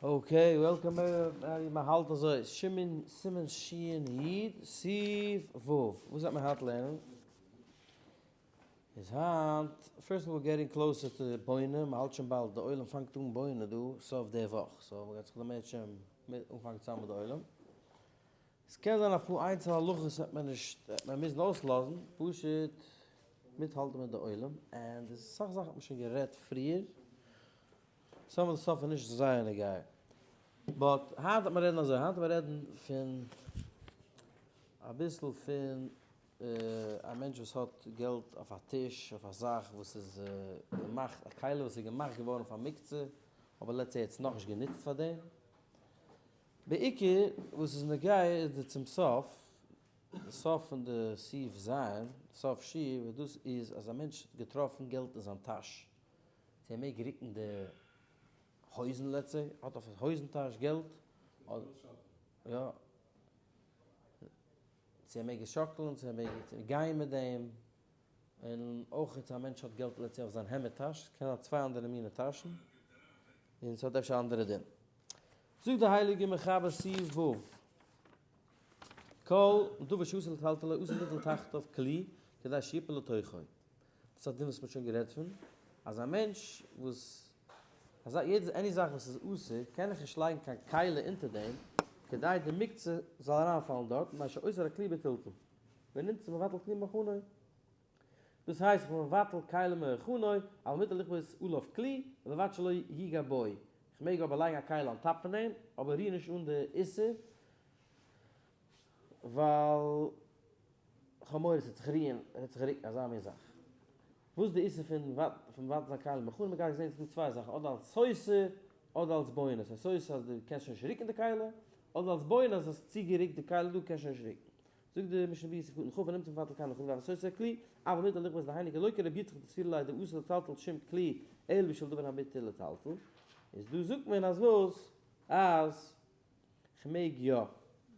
Okay, welcome everybody, מען האלט אזוי, שמעון סימן שין יוד, סעיף ו', וואס וועט מען היינט לערנען? איז היינט, first of all getting closer to בונה, מען האלט שוין באלד, די עולם פאנגט אן בונה דא סוף די וואך, so מען גייט זיך למעט אנפאנגן צוזאמען מיט די עולם. עס קען זיין אפאר איינצעלע הלכות וועט מען נישט, וועט מען מוזן אויסלאזן, פשוט מיטהאלטן מיט די עולם, and אסאך זאכן האט מען שוין גערעדט פריער, some of the stuff איז נישט זייער נוגע. But היינט וועט מען רעדן אזוי, היינט וועט מען רעדן פון אביסל פון א מענטש וואס האט געלט אויף א טיש, אויף א זאך וואס איז געמאכט, א כלי וואס איז געמאכט געווארן פאר מוקצה, אבער let's say ער האט עס נאכנישט גענוצט פאר דעם. בעיקר וואס איז נוגע איז די צום סוף, די סוף פון די סעיף ז', סוף שיעור, וואס דאס איז אז א מענטש האט געטראפן געלט אין זיין טאש, צו ער מעג רוקן די הויזן let's say, האט אויף הויזן טאש געלט, אדער יא, צו ער מעג עס שאקלן, צו ער מעג גיין מיט דעם, און אויך צו א מענטש האט געלט let's say אויף זיין העמד טאש, ס'קען זיין צוויי אנדערע מינע טאשן, און ס'האט אפשר אנדערע דין. זאגט די הייליגע מחבר סעיף ו', כל דבר שאסור לטלטלו אסור ליטול תחתיו כלי כדי שיפול לתוכו. דאס איז א דין וואס מ'האט שוין גערעדט פון, אז א מענטש וואס, אזא יעדע any זאך וואס איז אסור, קען איך נישט לייגן קיין כלי אונטער דעם, כדי די מוקצה זאל אריינפאלן דארט, מפני שאוסר הכלי בטלטול, ונמצא מבטל כלי מהיכנו. דאס הייסט איך בין מבטל כלי מהיכנו, אבל מותר לכפות עליו כלי, ובלבד שלא יגע בו. איך מעג אבער לייגן א כלי on top פון דעם, אבער ריר נישט אן די איסור, ווייל כ'האב מורא ס'וועט זיך רירן, ס'וועט זיך רוקן, אזא מין זאך. וואס איז די איסור פון מבטל זיין כלי מהיכנו? מ'גייט זען ס'איז דא צוויי זאכן, אדער אלס סותר, אדער אלס בונה. ס'איז סותר אז דו קענסט שוין נישט רוקן די כלי, אדער אלס בונה אז האסט צוגערוקט די כלי דא קענסט שוין נישט רוקן. זאגט די משנה ברורה סעיף קטן כ ונמצא מבטל כלי מהיכנו ואף סותר כלי, אבל מותר לכפות דהיינו לא כרבי יצחק דסבירא ליה דאסור לטלטל שום כלי אלא בשביל דבר המותר לטלטל, איז דא זאגט מען אז וואס? אז כ'מעג יא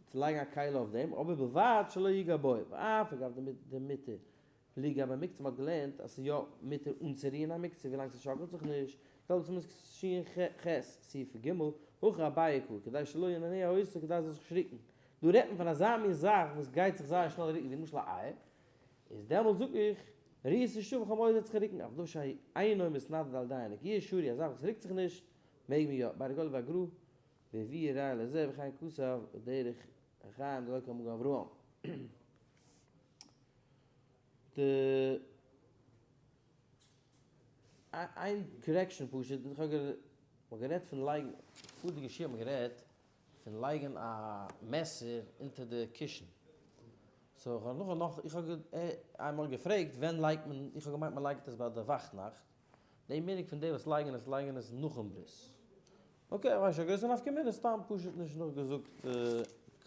צו לייגן א כלי אויף דעם, אבער בלבד שלא יגע בו, ואף אגב דמותר ליגע במוקצה, מ'האט געלערנט אז ס'איז יא מותר אנצורירן א מוקצה ווילאנג ס'שאקלט זיך נישט, כלל דאס מוז ש ח סעיף ג, הכא אביי קרא, כדי שלא ינענע אותו כדי ס'זאל זיך נישט רוקן, דא רעדט מען פון אזא מין זאך וואס גייט זיך זייער שנעל רוקן ווי למשל א אייער, איז דעמאלט זאג איך, ראיות נישטא ווען כ'האב מורא ס'וועט זיך רוקן, אבל דבר שאינו מתנדנד על ידי הנגיעה שרי, א זאך וואס רוקט זיך נישט, מעג מען יא, ביי רגל והגרא, והביאו ראיה לזה וכן כתב דרך החיים דלא כמגן אברהם. די איין correction פשוט, איך האב גערעדט פון לייגן, פאריגע שיעור האט מען גערעדט פון לייגן א מעסער אונטער די קישן, so איך האב נאך נאך איך האב איינמאל געפרעגט ווען לייגט מען, איך האב געמיינט מען לייגט עס ביי די וואכנאכט, די מנהג פון די וואס לייגן עס לייגן עס נאכן ברית. Okay, איך ווייס נישט א גרויסע נפקא מינה, סתם פשוט נישט נאכגעזאגט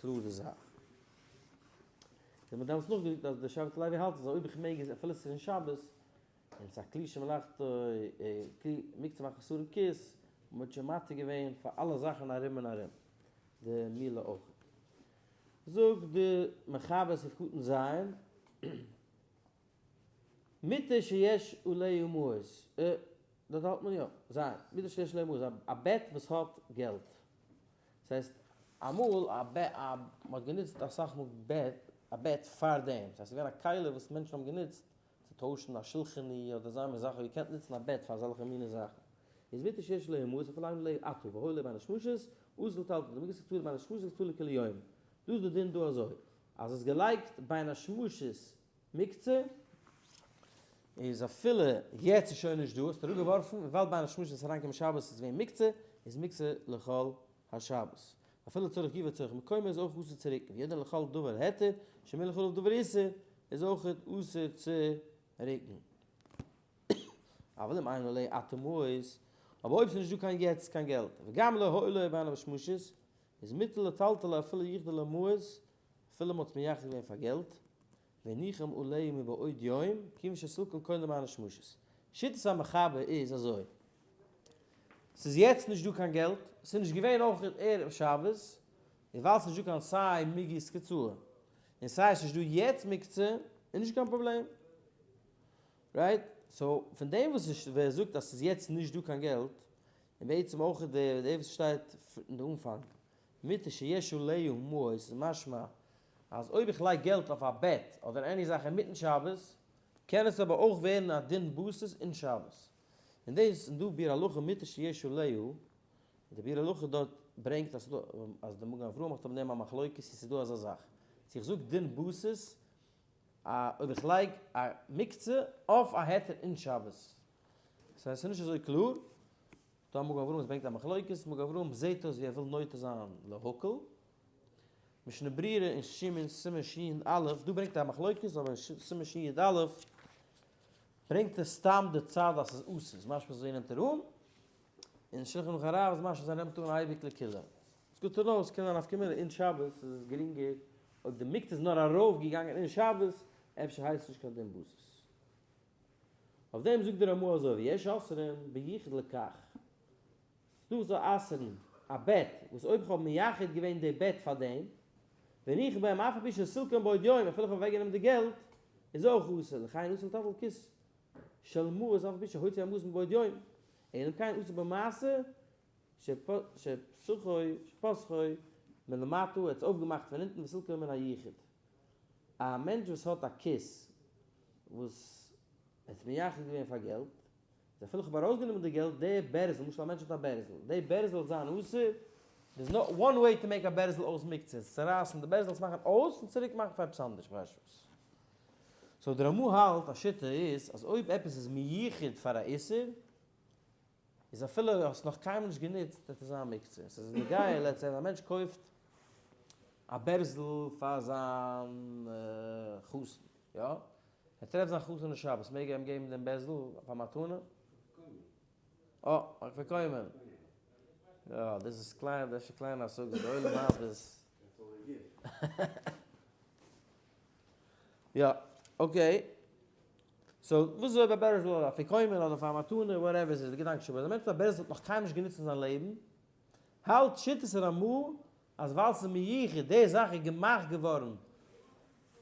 קלאר די זאך. זיי האבן דעמאלטס נאכגעזאגט אז דער שבט לוי האלט אז אויב איך מעג עס אפילו ס'איז אין שבת, און ס'איז א כלי שמלאכתו כלי מוקצה מחמת חסרון כיס, מ'האט שוין מתיר געווען פאר אלע זאכן ארום און ארום, די מילה אויך. זאגט די מחבר סעיף קטן ז', מיטה שיש עליה מעות, דארט האלט מען יא, ז', מיטה שיש עליה מעות, א בעט וואס האט געלט, דאס הייסט אמאל א בעט, מען האט גענוצט אסאך מאל בעט, א בעט פאר דעם, דאס הייסט ס'איז געווען א כלי וואס מענטשן האבן גענוצט צו טוישן א שולחני אדער אזא מין זאך, האט געקענט נוצן א בעט פאר אזעלכע מיני זאכן, איז מיטה שיש עליה מעות אפילו אין עליה עתה והיו עליה בין השמשות, אסור לטלטל, די מגילת כתובה בין השמשות כתובה לכולי יום, דא איז די דין דא אזוי, אז עס געלייגט בין השמשות מוקצה איז אפילו יעצט איז שוין נישט דא, האסט אראפגעווארפן, וויבאלד בין השמשות איז אריינגעקומען שבת איז געווען מוקצה, איז מוקצה לכל השבת. אפילו לצורך גופו לצורך מקומו איז אויך אסור צו רוקן, ויודע לכל דבר היתר, שמונח עליו דבר איסור, איז אויך אסור צו רוקן. אבל אם אין עליה עתה מעות, אבער אויב ס'איז נישט דא קיין יעצט קיין געלט, וגם לא היה עליה בין השמשות, איז מותר לטלטלה אפילו יחדה למעות, אפילו מ'האט עס מייחד געווען פאר געלט, והניחם עליה מבעוד יום, כיוון שסילקן קונה למען השמשות. שיטת המחבר איז אזוי, ס'איז יעצט נישט דא קיין געלט, ס'איז נישט געווען אויך ערב שבת, און ווייל ס'איז נישט דא קיין סיי מיגו הוצאה, און סיי ס'איז נישט דא יעצט מוקצה, איז נישט קיין פראבלעם. Right? So, פון דעם וואס ווער זאגט אז ס'איז יעצט נישט דא קיין געלט, און בעצם אויך די די וואס שטייט אין די אנפאנג, מטה שיש עליה מעות איז משמע אז אויב איך לייג געלט אויף א בעט אדער any זאך אינמיטן שבת, קען עס אבער אויך ווערן א דין בסיס אין שבת. און דאס איז דא ביאור הלכה מטה שיש עליה, און די ביאור הלכה דארט ברענגט אז אז די מגן אברהם האט אויף דעם א מחלוקת צו ס'איז דא אזא זאך צו איך זאג דין בסיס א אויב איך לייג א מוקצה אויף א היתר אין שבת. סא עס איז נישט אזוי קלאר. דא מגן אברהם עס ברענגט א מחלוקת, מגן אברהם זעהט אויס ווי ער וויל נוטה זיין להקל. משנה ברורה אין שימן סימן שי א, דא ברענגט ער א מחלוקת אבער אין סימן שי א ברענגט ער סתם די צד אז ס'איז אסור, איז משמע אזוי נעמט ער אן, און שלחן ערוך הרב איז משמע אז ער נעמט אן אייביג לקולא. It's good to know, ס'קען זיין נפקא מינה אין שבת איז עס גרינגער, אויב די מוקצה איז נאר ארויף געגאנגען אין שבת, אפשר הייסט עס נישט קיין דין בסיס. אויף דעם זאגט די רמא אזוי ויש אוסרים ביחוד לכך. ס'דא וואס זאל אסר'ן א בעט וואס אויב כ'האב מייחד געווען די בעט פאר דעם, והניחו בהם אף על פי שסילקן בעוד יום, אפילו כ'האב אוועקגענומען די געלט, איז אויך אסור, לכן אסור לטלטל כיס של מעות אף על פי שהוציא המעות מבעוד יום, אלא אם כן עשה במעשה שפתחו שפתחו מלמטה, ער האט עס אויפגעמאכט פון אונטן וסילקו מן היחוד. א מענטש וואס האט א כיס וואס ער האט מייחד געווען פאר געלט, איז אפילו כ'האב ארויסגענומען די געלט, די בערזל, למשל א מענטש האט א בערזל, די בערזל וועט זיין אסור, there's no one way to make א בערזל אויס מוקצה, צורייסן די בערזל, עס מאכן אויס און צוריק מאכן פאר עפעס אנדערש, כ'ווייס נישט וואס. So די רמא האלט א שיטה איז אז אויב עפעס איזמיוחד פאר א איסור, איז אפילו האסט נאך קיינמאל נישט גענוצט וועט עס זיין מוקצה. ס'איז נוגע let's say אז א מענטש קויפט א בערזל פאר זיין חתן, יא? ער טרעפט זיין חתן אין שבת, מעג ער אים געבן דעם בערזל פאר מתנה? אה, אפיקומן. יא, דאס איז קליין, דאס איז קליין השגה, די עולם היינט איז. יא, okay. So, וואס איז אויב א בערזל אדער אפיקומן אדער פאר מתנה, whatever עס איז, די געדאנק שבו, אז א מענטש האט א בערזל האט נאך קיינמאל נישט גענוצט אין זיין לעבן, האלט שיטת הרמא אז ווייל ס'איז מיוחד, די זאך איז געמאכט געווארן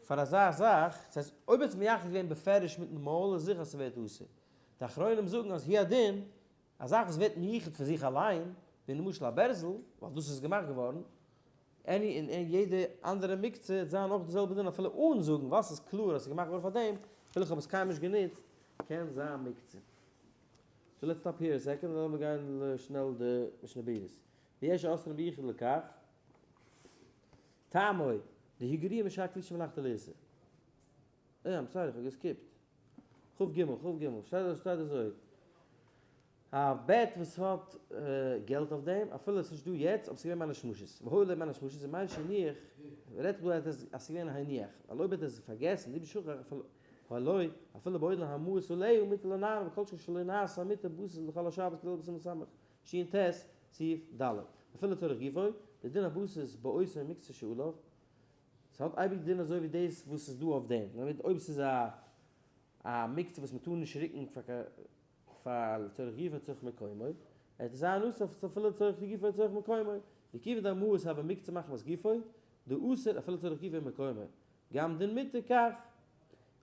פאר אזא זאך, דאס הייסט אויב האט עס מייחד געווען בפירוש מיטן מויל איז זיכער אז ס'ווערט אסור. די אחרונים זאגן אז הוא הדין, א זאך וואס ווערט מיוחד פון זיך אליין, ווי למשל א בערזל, ווייל דאס איז געמאכט געווארן, any און יעדע אנדערע מוקצה וועט זיין אויך די זעלבע דין אפילו אן זאגן ווייל ס'איז קלאר אז ס'איז געמאכט געווארן פאר דעם, אפילו איך האב עס קיינמאל נישט גענוצט, קען זיין מוקצה. So let's stop here a second, לאמיר גיין שנעל די משנה ברורה. ויש אוסרין ביחוד לכך, טעמו, דהוא גרוע משאר כלי שמלאכתו לאיסור. אה, I'm sorry, איך האב גע skip ט. כ"ג, כ"ג, שטייט דא, שטייט אזוי. א בעט וואס האט געלט אויף דעם, אפילו עס איז נישט דא יעצט, אבער עס איז געווען בין השמשות. והיו לו בין השמשות, און מיין שהניח, רעדט דא אז עס איז געווען א הניח, ווייל אויב האט ער עס פארגעסן, ליבי שכח, אפילו הלא, אפילו בעודן המעות עליה, מותר לנער, וכל שכן שלא נעשה מותר בסיס לכל השבת כולל בסימן סמך. שט סעיף ד', אפילו לצורך גופו, די דין הבסיס באותו מקצה שעליו, ס'האט אייביג דין אזוי ווי דאס וואס איז דא אויף דעם, נאר אויב ס'איז א א מוקצה וואס מ'טאר נישט רוקן פאר פאר לצורך גופו לצורך מקומו, עס איז א נוסף אפילו לצורך גופו לצורך מקומו, וכיוון דהמעות הוה מוקצה מחמת גופו, דאסור אפילו לצורך גופו ומקומו, גם דין מותר כך.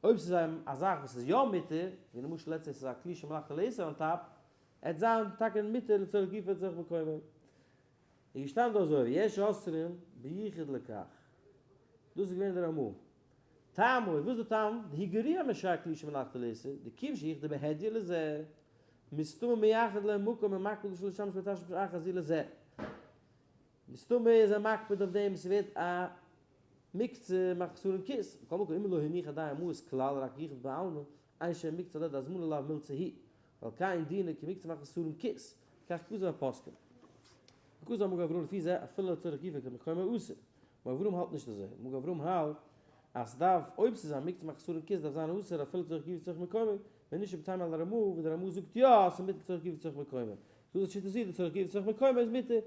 אויב ס'איז א זאך וואס איז יא מותר, ווי למשל let's say ס'איז א כלי שמלאכתו לאיסור on top, עט זיין טאקע מותר לצורך גופו לצורך מקומו. איז געשטאנען דא אזוי ויש אוסרים ביחוד לכך. דאס איז געווען דער רמא. טעמו, וואס איז די טעם? דהוא גרוע משאר כלי שמלאכתו לאיסור, דכיוון שייחדו בהדיא לזה, מסתמא מייחד להם מקום ומקפיד שלא לשמש בתשמיש אחר זו לזה. מסתמא איז ער מקפיד אויף דעם ס'ווערט א מוקצה מחסרון כיס, מכל מקום אם לא הניח עדיין מעות כלל רק ייחוד בעלמא, אין שם מוקצה עליה דהזמנה לאו מילתא היא, ועל כן דינו כמוקצה מחסרון כיס, כך כתב הפוסקים. וכתב המגן אברהם לפי זה אפילו לצורך גופו כמקומו אסור. מגן אברהם האלט נישט אזוי, מגן אברהם האלט אז ס'דארף, אויב ס'איז א מוקצה מחסרון כיס דארף זיין אסור אפילו לצורך גופו לצורך מקומו, ווען נישט איז בטעם על הרמא, וואס דער רמא זאגט יא אז ס'איז מותר לצורך גופו לצורך מקומו. דאס איז שיטת זו, לצורך גופו לצורך מקומו איז מותר.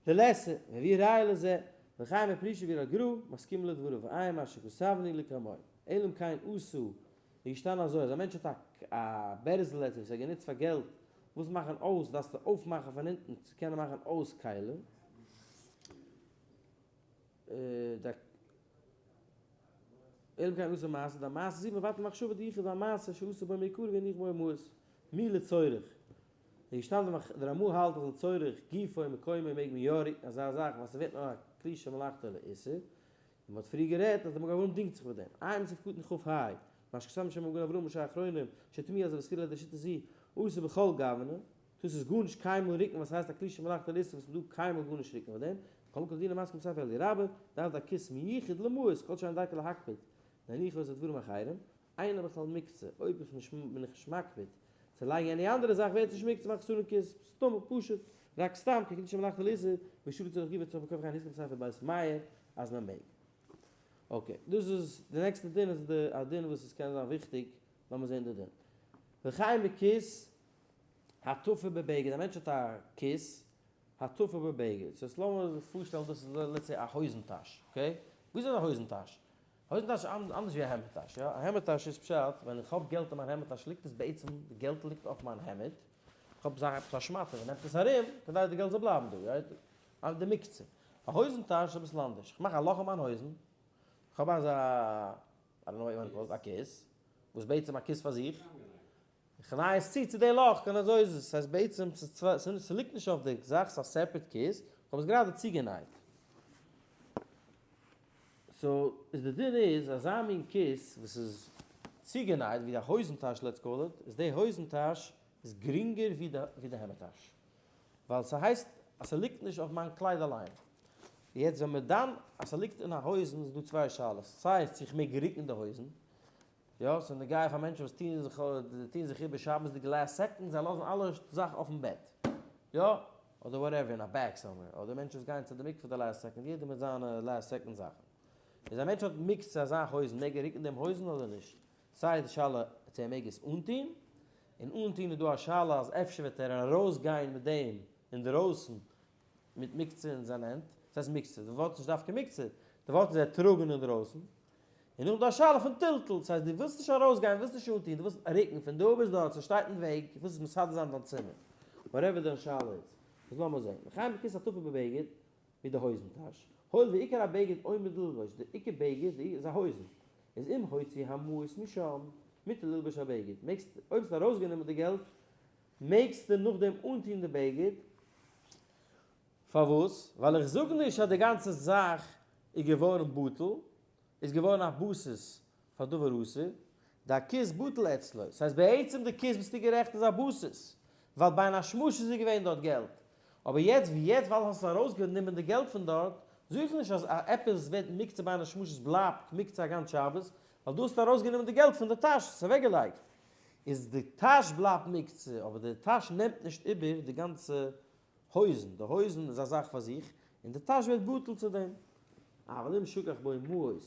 דלעשה, והביא ראיה לזה, וחיים הפרישי ויר הגרא, מסכים לדבריו, ועיין מה שכתבנו לקמיה. אלא אם כן עשו, איז געשטאנען אזוי, אז א מענטש האט א בערזל עטוואס וואס ער גענוצט פאר געלט, וואס מאכן אויס, דארפסטו אויפמאכן פון אונטן צו קענען מאכן אויס כלי. אלא אם כן עשו מעשה, די מעשה זו מבטל מחשבה דיחוד והמעשה שעשו בו מעיקרא והניח בו מעות, מי לצורך. איז געשטאנען די רמא האלט אז לצורך גופו ומקומו מעג מען יא רוקן אזא זאך ווייל ס'ווערט נאר א כלי שמלאכתו לאיסור, און מ'האט פריער גערעדט אז די מגן אברהם דינגט זיך מיט דעם. עיין בסעיף קטן כ ה, מה שכתב בשם מגן אברהם בשער האחרונים, שתמי' אז בספירה לדשיטה זו, אסור בכל גוונא, טאר עס גארנישט קיינמאל רוקן ווייל ס'הייסט א כלי שמלאכתו לאיסור וואס מ'טאר קיינמאל גארנישט רוקן מיט דעם, כל מקום דינא מסכים בספר אלי רבה, דארף די כיס מיוחד למעות, כל שאין דרכו להקפיד, להניחו את הדברים האחרים, אינו בכלל מוקצה, אויב איך נישט בין איך נישט מקפיד צו לייגן any אנדערע זאך ווערט עס נישט מוקצה מחמת חסרון כיס, סתמא, פשוט, רק סתם ככלי שמלאכתו לאיסור, ושרי צורך גופו צורך מקום וכן הסכים בספר בית מאיר אז מען מעג. okay, דאס איז די נעקסטע דין איז די א דין וואס עס קען זיין וויכטיג, לאמיר זען די דין. וכן בכיס התפור בבגד, א מענטש האט א כיס התפור בבגד, so לאמיר זיך פארשטעלן דאס איז let's say א הויזן טאש, okay? וואס איז א הויזן טאש? הויזן טאש איז אנדערש ווי א העמד טאש, יא? א העמד טאש איז פשט ווען איך האב געלט אין מיין העמד טאש ליגט עס בעצם די געלט ליגט אויף מיין העמד, איך האב זיי עפעס א שמאטע מען נעמט עס ארום כדי די געלט זאל בלייבן דא, יא? די מוקצה. א הויזן טאש איז אביסל אנדערש, איך מאך א לאך אין מיין הויזן, איך האב אזא, I don't know what you want to call it, א כיס, וואס בעצם א כיס פאר זיך, איך ניי עס צו צו די לאך, און אזוי איז עס, ס'הייסט בעצם ס'איז ס'ליגט נישט אויף די זאך, ס'איז א separate כיס, כ'האב עס גראדע צוגענייט. so איז די דין איז אזא מין כיס וואס איז צוגענייט ווי א הויזן טאש let's call it, איז די הויזן טאש איז גרינגער ווי די ווי די העמד טאש, ווייל ס'הייסט אז ס'ליגט נישט אויף מיין קלייד אליין. יעצט ווען מ'דן אז ס'ליגט אין א הויזן איז דא צוויי שאלות, סיי צו איך מעג רוקן די הויזן, יא, ס'איז נוגע פאר מענטשן וואס טוען זיך טוען זיך איבער שבת'דיג last second, זיי לאזן אלע זאכן אויפן בעט, יא, אדער whatever אין א bag somewhere, אדער מענטשן וואס גייען צו די מקווה די last second, יעדער מיט זיינע last second זאכן. איז א מענטש האט מוקצה אזא הויזן, מעג ער רוקן דעם הויזן אדער נישט? סיי די שאלה צו ער מעג עס אנטון, און אנטון איז דא א שאלה אז אפשר וועט ער ארויסגיין מיט דעם אינדערויסן מיט מוקצה אין זיין הענט, וואס הייסט מוקצה? די ווארט איז נישט דווקא מוקצה, די ווארט איז ער טראגן אינדרויסן, און נאכדעם א שאלה פון טלטול, ס'הייסט דו ווילסט נישט ארויסגיין, ווילסט נישט אנטון, דו ווילסט רוקן פון דא ביז דארט, ס'שטייט אין וועג, דו ווילסט עס מסדר זיין דיין צימער, whatever דיין שאלה איז, איז לאמיר זען, וכן בכיס התפור בבגד, מיט די הויזן טאש, הואיל ועיקר הבגד עומד ללבוש, די עיקר בגד איז א הויזן, איז אם הוציא המעות משם, מותר ללבוש הבגד, מעגסט, אויב האסט ארויסגענומען די געלט, מעגסטו נאכדעם אנטון די בגד, פארוואס? ווייל איך זאג נישט אז די גאנצע זאך איז געווארן בטל, איז געווארן א בסיס פאר דבר אסור, דהכיס בטל אצלו, ס'הייסט בעצם די כיס ביסטו גערעכט איז א בסיס, ווייל בין השמשות איז געווען דארט געלט, אבער יעצט ווי יעצט ווייל האסט ארויסגענומען די געלט פון דארט, זאג איך נישט אז עפעס ווערט מוקצה בין השמשות בלייבט מוקצה א גאנץ שבת, ווייל דו האסט ארויסגענומען די געלט פון די טאש, עס אוועקגעלייגט, איז די טאש בלייבט מוקצה, אבער די טאש נעמט נישט איבער די גאנצע הויזן, די הויזן איז א זאך פאר זיך, און די טאש ווערט בטל צו דעם. אבל אם שכח בו מעות,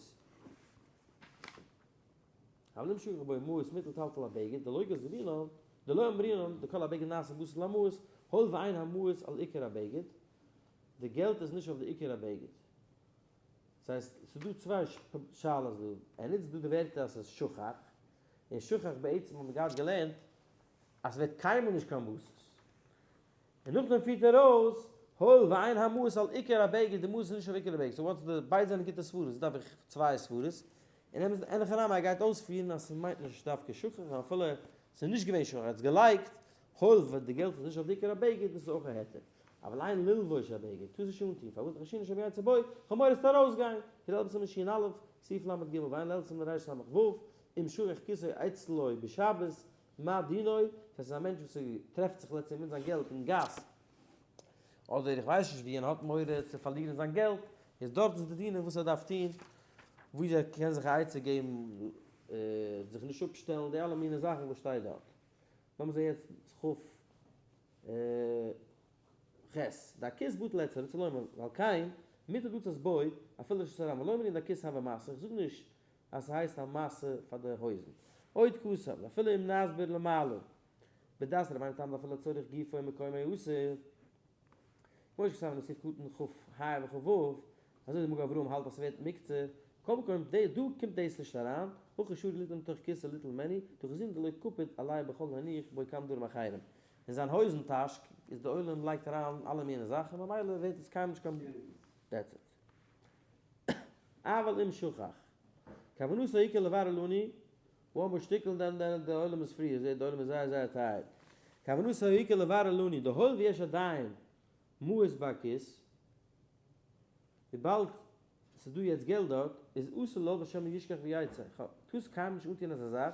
אבל אם שכח בו מעות מותר לטלטל הבגד, דלא גזרינן, דלא אמרינן, דכל הבגד נעשה בסיס למעות, הואיל ואין המעות על עיקר הבגד, די געלט איז נישט אויף די עיקר הבגד. ס'הייסט, ס'איז דא צוויי שאלות דא, ער נוצט דא די ווערטער אז ס'איז שכח, און שכח בעצם האט מען געהאט געלערנט אז ס'ווערט קיינמאל נישט קיין בסיס. און נאכדעם פירט ער אויס, הואיל ואין המעות על עיקר הבגד, די מעות איז נישט אויף עיקר הבגד, so what's די, ביידע זענען גוטע סברות, וואס דארף איך צוויי סברות? און אמת אין הכי נמי ער גייט אויספירן אז ס'מיינט נישט דווקא שכח, און אפילו ס'איז נישט געווען שכח, ער האט עס געלייגט, הואיל ו די געלט איז נישט אויף די עיקר הבגד, דאס איז אויך א היתר. אבל אין ללבוש הבגד, טאר זיך נישט אנטון, פארוואס דחיישינן שמא יצא בו, כ'האב מורא ס'וועט ארויסגיין, כדלהלן בסימן שין א', סעיף ל' ג', ואין לעיל סימן רס"ו, אם שכח כיסו אצלו בשבת, מה דינו, דאס איז א מענטש וואס טרעפט זיך לעצטענס מיט זיין געלט אין גאס, אדער איך ווייס נישט ווי, און האט מורא צו פארלירן זיין געלט, איז דארט איז די דינים וואס ער דארף טון, ווי ער קען זיך א עצה געבן זיך נישט אפשטעלן, די אלע מיני זאכן וואס שטייט דארט. לאמיר זען יעצט כ ח, דהכיס בטל אצלו, רצה לומר, ועל כן, מותר לצאת בו, אפילו לרשות הרבים, ולא אמרינן דהכיס הוי משא, איך זאג נישט אז ס'הייסט א משא פאר די הויזן. עוד כתב, ואפילו אם נסביר למעלה, בדעת רבינו תם דאפילו לצורך גופו ומקומו אסור, כמו שכתבנו בסעיף קטן כ ה וכ ו, אזוי די מגן אברהם האלט אז ס'ווערט מוקצה, כל מקום דא קומט דאס נישט אריין, הכא שרי ליתן מתוך כיסו ליטול ממנו, דחזינן דלא קפיד עליה בכל הניח בו כמה דברים אחרים. אין זיין הויזן טאש איז די עולם לייגט אריין אלע מיני זאכן ממילא ווערט עס קיינמאל נישט קיין that's it. אבל אם שכח. כוונתו העיקר לברר לנו, וואו מיר שטיקלן דען דען די עולם איז free, זעט די עולם איז זייער זייער טייער. כוונתו העיקר לברר לנו, דהואיל ויש עדיין מעות בכיס, וויבאלד ס'איז דא יעצט געלט דארט, איז אסור לו ושמא ישכח ויצא, כ'האב, טארסט קיינמאל נישט אנטון אזא זאך,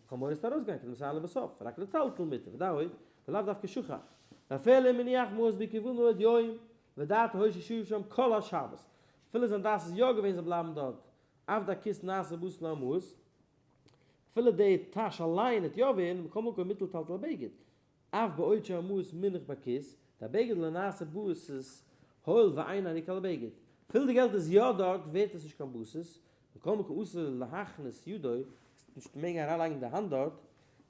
כ'האב מורא ס'וועט ארויסגיין כדמסייע לבסוף, רק לטלטל מוטב, ודאי, ולאו דווקא שכח, ואפילו אם מניח מעות בכיוון מבעוד יום, ודעתו היתה שישהו שם כל השבת, אפילו זיין דעת איז יא געווען זאל בלייבן דארט, אף דהכיס נעשה בשר להמעות, אפילו די טאש אליין וועט יא ווערן, מכל מקום מוטל טלטל הבגד, אף בעוד שהמעות מונח בכיס, דהבגד לא נעשה בסיס הואיל ואין עריקה לבגד. אפילו די געלט איז יא דארט ווערט עס נישט קיין בסיס, מכל מקום אסור להכניס ידו, נישט מעגן אריינלייגן די האנט דארט,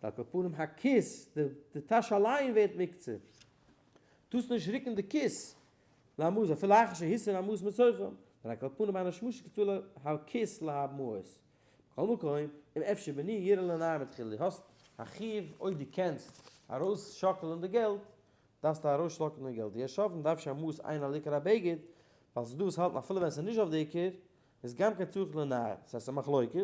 ועל כל פנים הכיס, די טאש אליין ווערט מוקצה. טארסט נישט רוקן די כיס להמעות אפילו אחר שהסיר המעות מתוכם, ועל כל פנים בין השמשות כצלע הכיס להמעות. מכל מקום, אם אפשר בני יראה לנער מתחילה, דו האסט א חיוב אויב דו קענסט ארויסשאקלען די געלט, דארפסטו ארויסשאקלען די געלט, יש שופטים דארף שהמעות אין על עיקר הבגד, ווייל ס'איז דא וואס האלטן אפילו ווען ס'איז נישט אויף די עיקר, איז גם כן צריך לנער, ס'הייסט א מחלוקת,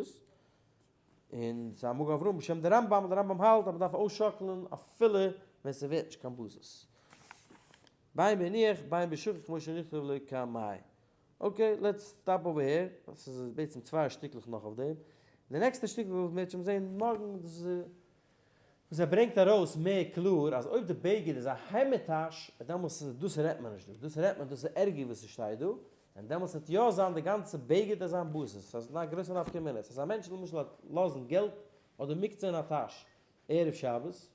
און ס'איז א מגן אברהם בשם די רמב ם, די רמב ם האלט אז מ'דארף אויסשאקלען אפילו ווען ס'ווערט נישט קיין בסיס. בין בהניח בין בשכח כמו שנכתב לקמאי. okay, let's stop over here, עס איז בעצם צוויי שטיקלעך נאך אויף דעם. די נעקסטע שטיקל וואס מ'וועט שוין זען מארגן, דאס איז וואס ער ברענגט ארויס מער קלאר אז אויב די בגד איז א העמד טאש, דעמאלס איז דאס רעדט מען נישט דא, דאס רעדט מען דאס איז ערגער וואס ס'שטייט דא, און דעמאלס וועט יא זיין די גאנצע בגד אז זיין בסיס, ס'איז א גרויסע נפקא מינה, ס'איז א מענטש למשל האט לאזן געלט אדער מוקצה אין א טאש ערב שבת,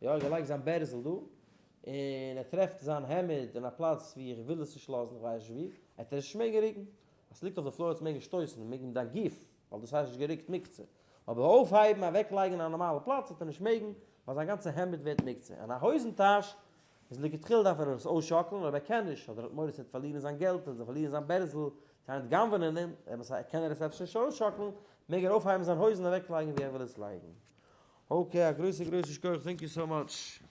יא, ער האט געלייגט זיין בערזל דא, און ער טרעפט זיין העמד אין א פלאץ ווי איך וויל עס נישט לאזן, איך ווייס נישט ווי, עט ער עס נישט מעגן רוקן. אז ס'ליגט אויף די floor עט עס מעגן שטויסן, מעגן דיין גוף, ווייל דאס הייסט נישט גערוקט מוקצה. אבער אויפהייבן, אוועקלייגן אין א נארמאלע פלאץ וועט ער נישט מעגן, ווייל זיין גאנצע העמד ווערט מוקצה. און א הויזן טאש איז לכתחילה דארף ער עס אויסשאקלן, אויב ער קען נישט, אדער האט מורא ס'וועט פארלירן זיין געלט, אדער פארלירן זיין בערזל, צו איינער וועט גנב'ענען אים, קען ער עס אפשר נישט אויסשאקלן, מעג ער אויפהייבן זיין הויזן און אוועקלייגן ווי ער וויל עס לייגן. okay, א גרויסע גרויסע שכוח, thank you so much.